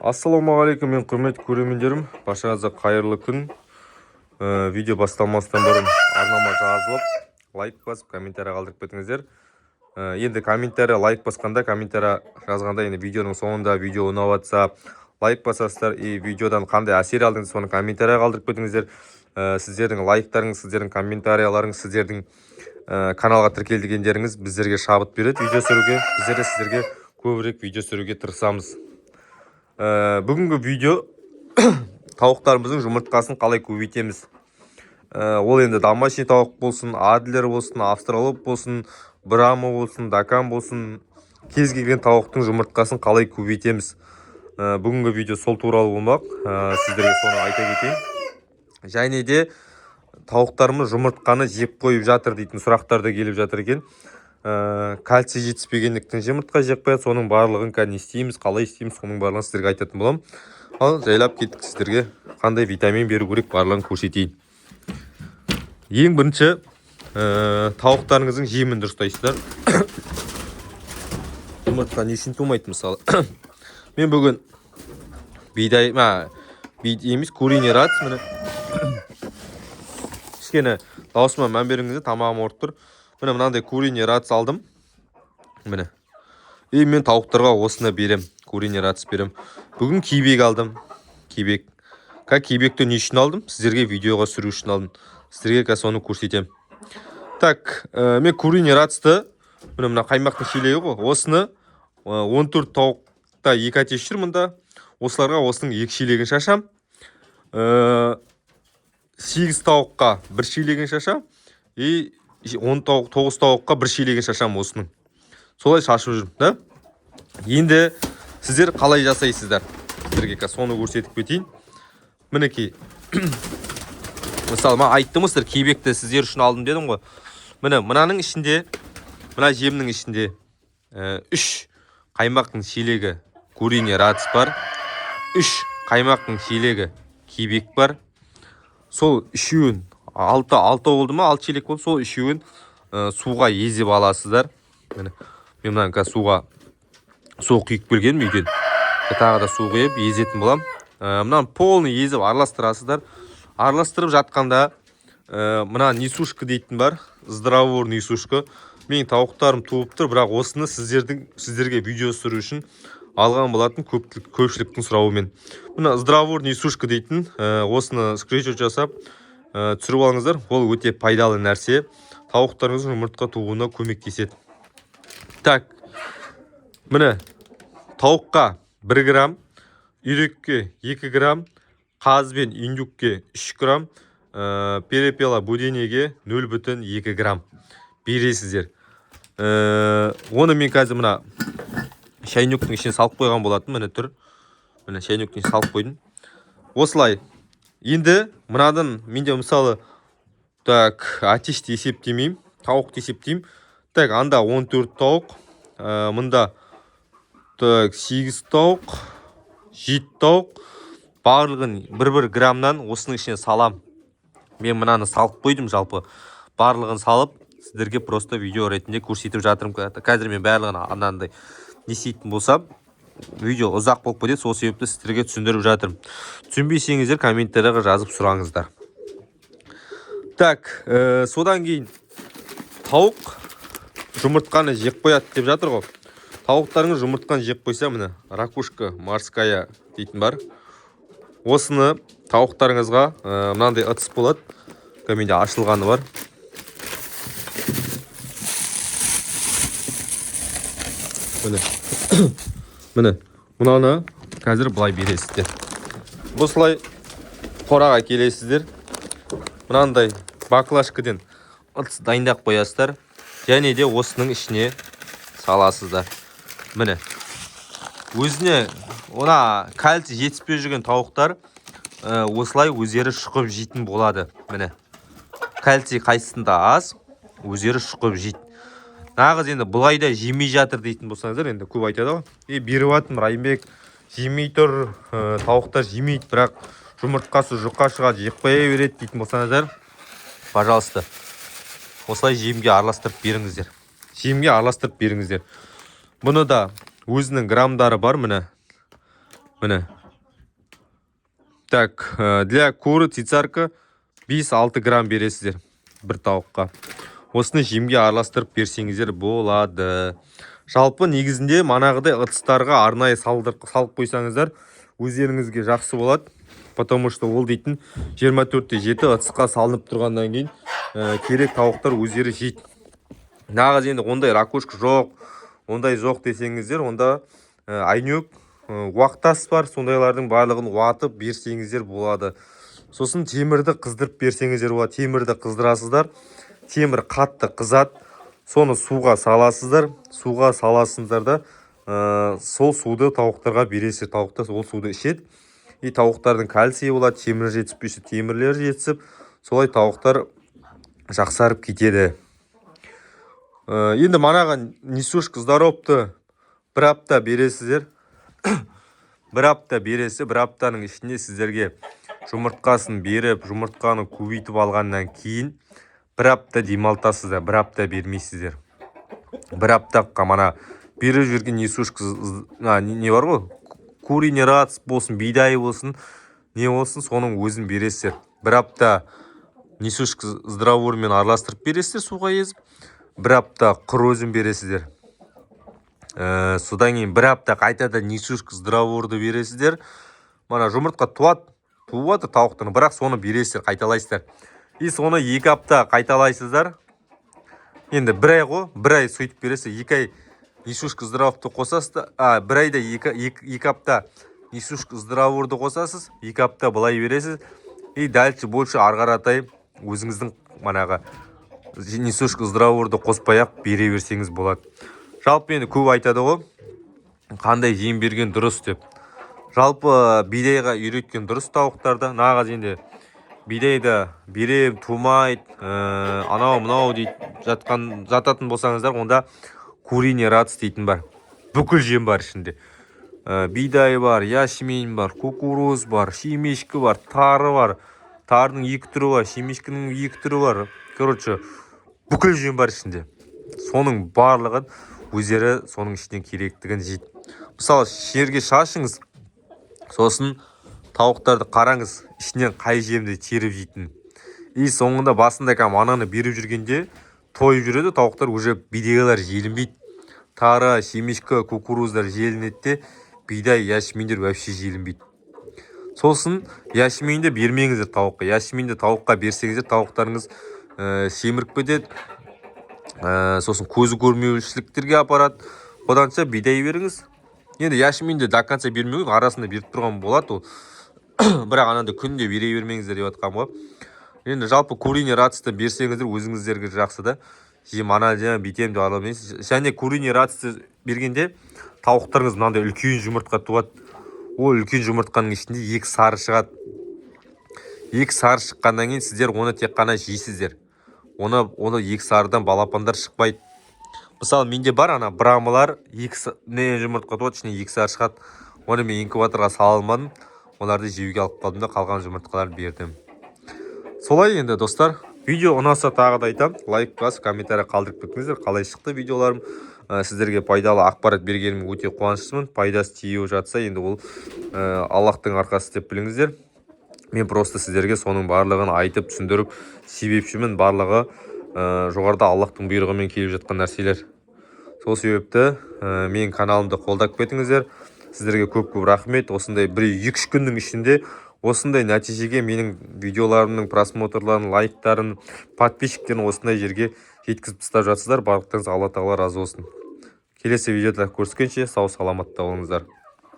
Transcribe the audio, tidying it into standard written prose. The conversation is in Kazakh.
Ассалаумағалейкум, мен құрметті көрермендерім, баршаңызға қайырлы күн. Видео басталмастан бұрын арнама жазылып, лайк басып, комментарий қалдырып кетіңіздер. Енді комментарий, лайк басқанда, комментарий жазғанда, енді видеоның соңында видео ұнап жатса, лайк басасыздар и видеодан қандай әсер алдыңыз, соны комментарий қалдырып кетіңіздер. Сіздердің лайктарыңыз, сіздердің комментарияларыңыз, сіздердің каналға тіркелгендеріңіз біздерге шабыт береді видео түсіруге. Біздер де сіздерге көбірек видео түсіруге тырысамыз. Бүгінгі видео тауықтарымыздың жұмыртқасын қалай көбейтеміз. Ол енді домашний тауық болсын, адлер болсын, австралоп болсын, брама болсын, дакан болсын, кез келген тауықтың жұмыртқасын қалай көбейтеміз. Бүгінгі видео сол туралы болмақ. Сіздерге соны айта кетейін. Және де тауықтарымыз жұмыртқаны жеп қойып жатыр дейтін сұрақтар да келіп жатыр екен. Кальций жетіспегендіктен жұмыртқа жеп қояды. Соның барлығын қазір не істейміз, қалай істейміз, соның барлығын сіздерге айтатын боламын. Ал жайлап кеттік, сіздерге қандай витамин беру керек, барлығын көрсетейін. Ең бірінші тауықтарыңыздың жемін дұрыстайсыздар. Жұмыртқа не үшін тумайды? Мысалы, мен бүгін бидай ма, бидай емес, куриный рац. Міне, кішкене дауысыма мән беріңіздер, тамағым ауырып тұр. Міне, мынандай куриный рац алдым, міне. И мен тауықтарға осыны берем, куриный рац берем. Бүгін кибек алдым, кибек. Как кибекті не үшін алдым? Сіздерге видеоға түсіру үшін алдым. Сіздерге қазір соны көрсетемін. Так, мен куриный рацты, міне, мына қаймақтың шелегі ғой, осыны 14 тауықта екі әтеш жүр мында, осыларға осының екі шелегін шашам. 8 тауыққа бір шелегін шашам и 10 тауық, 9 тауыққа бір шелегін шашам осының. Солай шашып жүрмін да. Енді сіздер қалай жасайсыздар, сіздерге қазір соны көрсетіп кетейін. Мінекей, мысалы, мен айттым ғой сіздер, кебекті сіздер үшін алдым дедім ғой. Міне, мынаның ішінде, мына жемнің ішінде үш қаймақтың шелегі куриный рац бар, үш қаймақтың шелегі кебек бар. Сол үшеуін, алты, алты болды ма, алты шелек болды, сол үшеуін суға езіп аласыздар. Міне, мен мынаны қазір суға, су құйып келгенмін үйден, тағы да су құйып езетін боламын. Мынаны полный езіп араластырасыздар. Араластырып жатқанда мына несушка дейтін бар, здравор несушка. Менің тауықтарым туып тұр, бірақ осыны сіздерге видео түсіру үшін алған болатын, көпшіліктің сұрауымен. Мына здравор несушка дейтін, осыны скриншот жасап, түсіріп алыңыздар. Ол өте пайдалы нәрсе, тауықтарыңыздың жұмыртқа тууына көмектеседі. Так, міне, тауыққа 1 грамм, үйрекке 2 грамм, қаз бен индюкке 3 грамм, перепела, бөденеге 0,2 грамм бересіздер. Оны мен қазір мына шайнюктің ішіне салып қойған болатын. Міне, тұр, міне, шайнюктің ішіне салып қойдым осылай. Енді мынадан менде, мысалы, так, әтешті есептемеймін, тауықты есептеймін. Так, анда 14 тауық, мында, так, 8 тауық, 7 тауық. Барлығын бір бір граммнан осының ішіне салам. Мен мынаны салып қойдым. Жалпы барлығын салып, сіздерге просто видео ретінде көрсетіп жатырмын. Қазір мен барлығын анандай не істейтін болсам, видео ұзақ болып кетеді. Сол себепті сіздерге түсіндіріп жатырмын. Түсінбесеңіздер, комментарийға жазып сұраңыздар. Так, содан кейін тауық жұмыртқаны жеп қояды деп жатыр ғой. Тауықтарыңыз жұмыртқаны жеп қойса, міне, ракушка морская дейтін бар. Осыны тауықтарыңызға мынандай ыдыс болады, қазір менде ашылғаны бар. Міне, міне, мынаны қазір былай бересіздер. Осылай қораға келесіздер, мынандай баклажкадан ыдыс дайындап қоясыздар және де осының ішіне саласыздар. Міне, өзіне мына кальций жетіспей жүрген тауықтар осылай өздері шұқып жейтін болады. Міне, кальций қайсысында аз, өздері шұқып жейді. Нағыз енді бұлай да жемей жатыр дейтін болсаңыздар, енді көп айтады ғой: «Е, беріп жатырмын, Райымбек, жемей тұр, тауықтар жемейді, бірақ жұмыртқасы жұқа шығады, жеп қоя береді» дейтін болсаңыздар, пожалуйста, осылай жемге араластырып беріңіздер, жемге араластырып беріңіздер. Бұны да өзінің граммдары бар. Міне, Міне, так, для куры цесарка 5-6 грамм бересіздер бір тауыққа. Осыны жемге араластырып берсеңіздер болады. Жалпы, негізінде манағыдай ыдыстарға арнайы салып қойсаңыздар, өздеріңізге жақсы болады, потому что ол дейтін 24 7 ыдысқа салынып тұрғаннан кейін керек тауықтар өздері жейді. Нағыз енді ондай ракушка жоқ, ондай жоқ десеңіздер, онда әйнек, уақ тас бар, сондайлардың барлығын уатып берсеңіздер болады. Сосын темірді қыздырып берсеңіздер болады. Темірді қыздырасыздар, темір қатты қызады, соны суға саласыздар. Суға саласыздар да, сол суды тауықтарға бересіздер. Тауықтар ол суды ішеді, и тауықтардың кальцийі болады, темір жетіспесе, темірлері жетісіп, солай тауықтар жақсарып кетеді. Енді манағы несушка здоровты бір апта бересіздер. Бір апта бересіз. Бір аптаның ішінде сіздерге жұмыртқасын беріп, жұмыртқаны көбейтіп алғаннан кейін бір апта демалтасыздар, бір апта бермейсіздер. Бір аптаға мана беріп жүрген несушка не бар ғой, куриный рац болсын, бидай болсын, не болсын, соның өзін бересіздер. Бір апта несушка здравормен араластырып бересіздер суға езіп, бір апта құр өзін бересіздер. Содан кейін бір апта қайтадан несушка здраворды бересіздер. Мана жұмыртқа туады, туып жатыр тауықтың, бірақ соны бересіздер, қайталайсыздар. И соны 2 апта қайталайсыздар. Енді бір ай ғой, бір ай сөйтіп бересіз. 2 ай несушка здравты қосасыз да, бір айда 2 апта несушка здраворды қосасыз, 2 апта былай бересіз, и дальше больше ары қаратай өзіңіздің манағы несушка здраворды қоспай ақ бере берсеңіз болады. Жалпы, енді көп айтады ғой, қандай жем берген дұрыс деп. Жалпы, бидайға үйреткен дұрыс тауықтарды. Нағыз енді бидайды берем, тумайды, анау мынау дейді жатқан жататын болсаңыздар, онда куриный рац дейтін бар, бүкіл жем бар ішінде. Бидай бар, ячмень бар, кукуруз бар, семечка бар, тары бар, тарының екі түрі бар, семечкінің екі түрі бар. Короче, бүкіл жем бар ішінде. Соның барлығын өздері соның ішінен керектігін жейді. Мысалы, жерге шашыңыз, сосын тауықтарды қараңыз, ішінен қай жемді теріп жейтінін. И соңында, басында кәдімгі ананы беріп жүргенде тойып жүреді тауықтар, уже бидайлар желінбейді, тары, семечка, кукуруздар желінеді де, бидай, ячмендер вообще желінбейді. Сосын ячменді бермеңіздер тауыққа. Ячменді тауыққа берсеңіздер, тауықтарыңыз семіріп кетеді, сосын көзі көрмеушіліктерге апарады. Оданша бидай беріңіз. Енді ячменді до конца бермеу керек, арасында беріп тұрған болады ол, бірақ анандай күнде бере бермеңіздер деп жатқанмын ғой. Енді жалпы, куриный рацты берсеңіздер, өзіңіздерге жақсы да. Жем, ана жем, бүйтемін деп аралап. Және куриный рацты бергенде тауықтарыңыз мынандай үлкен жұмыртқа туады. Ол үлкен жұмыртқаның ішінде екі сары шығады. Екі сары шыққаннан кейін сіздер оны тек қана жейсіздер. Оны екі сарыдан балапандар шықпайды. Мысалы, менде бар ана брамалар, екі не жұмыртқа туады, ішінен екі сары шығады. Оны мен инкубаторға сала алмадым, оларды жеуге алып қалдым да, қалған жұмыртқаларды бердім. Солай енді, достар. Видео ұнаса, тағы да айтамын, лайк басып, комментарий қалдырып кетіңіздер. Қалай шықты видеоларым? Сіздерге пайдалы ақпарат бергеніме өте қуаныштымын. Пайдасы тиіп жатса, енді ол Аллахтың арқасы деп біліңіздер. Мен просто сіздерге соның барлығын айтып, түсіндіріп себепшімін. Барлығы жоғарыда Аллахтың бұйрығымен келіп жатқан нәрселер. Сол себепті менің каналымды қолдап кетіңіздер. Сіздерге көп көп рахмет. Осындай бір екі үш күннің ішінде осындай нәтижеге, менің видеоларымның просмотрларын, лайктарын, подписчиктерін осындай жерге жеткізіп тастап жатсыздар. Барлықтарыңызға Алла Тағала разы болсын. Келесі видеода көріскенше, сау саламатта болыңыздар.